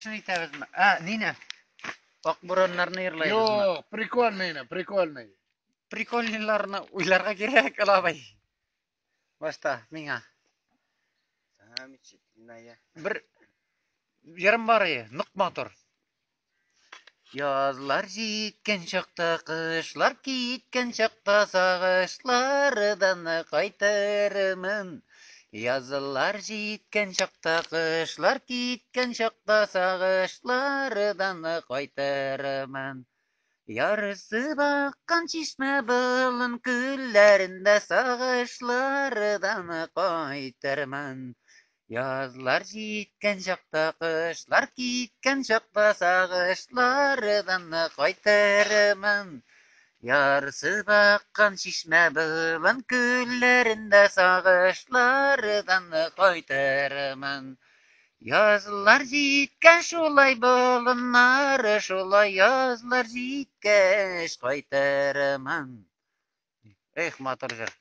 Шуны итәбезме? Ә, нине? Ак бураннарны йырлайбызмы? Юк, прикольныйны, прикольный. Прикольныйларны уйларга кирәк, алабай. Башта миңа. Замечательная. Бер йырым бар ие, нык матур. Язлар җиткән чакта, кышлар киткән чакта сагышлардан кайтырмын. Язлар җиткән чакта, кышлар киткән чакта сагышлардан кайтырмын. Ярсып аккан чишмә болын күлләрендә сагышлардан кайтырмын. Язлар җиткән чакта, кышлар киткән чакта сагышлардан кайтырмын. Ярсып аккан чишмә болын күлләрендә сагышлардан кайтырмын. Язлар җиткән шулай болыннар, шулай язлар җиткәч кайтырмын. Эх, матур җыр.